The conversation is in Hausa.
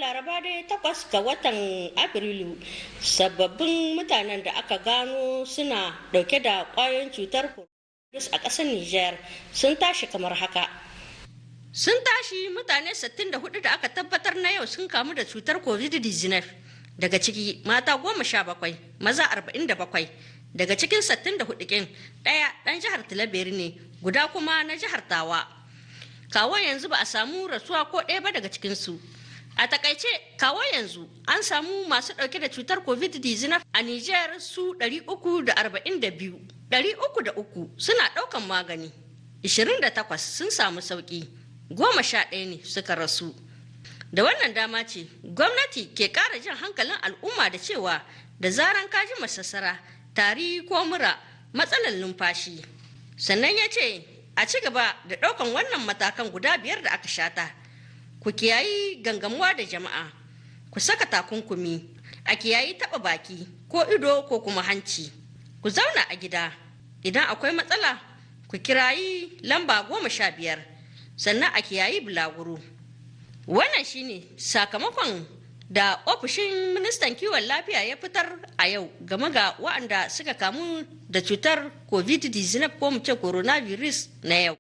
Laraba dai 8 ga watan Afrilu, sababbin mutanen da aka gano suna dauke da kwayoyin cutar coronavirus a ƙasar Nijar sun tashi kamar haka. Sun tashi mutane 64 da aka tabbatar na yau sun kamu da cutar COVID-19, daga ciki mata 17, maza 47. Daga cikin 64 kin, ɗaya ɗan jihar Tilaberi ne, guda kuma na jihar Tawa. Kawo yanzu ba a samu rasuwa ko ɗaya ba daga cikinsu. A takaice, kawo yanzu an samu masu ɗauke da cutar COVID-19 a Niger su 342, 303 suna ɗaukan magani, 28 sun samu sauƙi, 11 ne suka rasu. Da wannan dama ce gwamnati ke ƙara jan hankalin al'umma da cewa da zaran kaji masassara, tari ko mura, matsalar numfashi. Sannan ya ce a ci gaba da ɗaukan wannan matakan guda biyar da aka shata. Ku kiyayi gangamuwa da jama'a, ku saka takunkumi, a kiyayi taɓa baki ko ido ko kuma hanci, ku zauna a gida. Idan akwai matsala, ku kirayi lamba 15, sannan a kiyayi bulaguro. Wannan shine sakamakon da ofishin ministan kiwon lafiya ya fitar a yau game ga waɗanda suka kamu da cutar COVID-19 ko mu ce coronavirus na yau.